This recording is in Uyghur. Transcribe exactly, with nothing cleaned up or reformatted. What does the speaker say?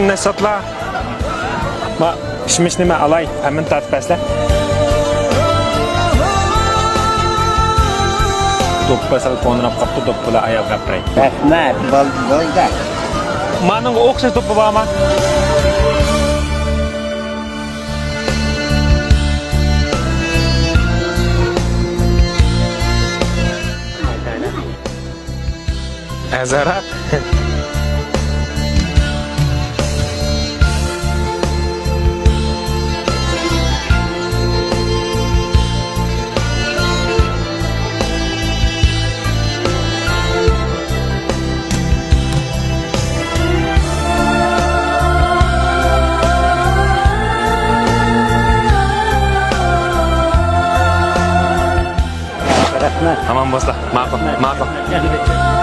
نەشساتلا. ما، پىشمىشنى مەن ئالاي، ھەممىنى تارتىپ بەرسىلە. دوپپا سەل كونىراپ قاپتۇ، دوپپىلار ئاياغ قاپراي. رەھمەت، بول-، بولدى. مانىڭغا ئوخشاش دوپپا بارما؟ ئەزراق. رەھمەت. ئامان بولسا، ماقۇل، ماقۇل.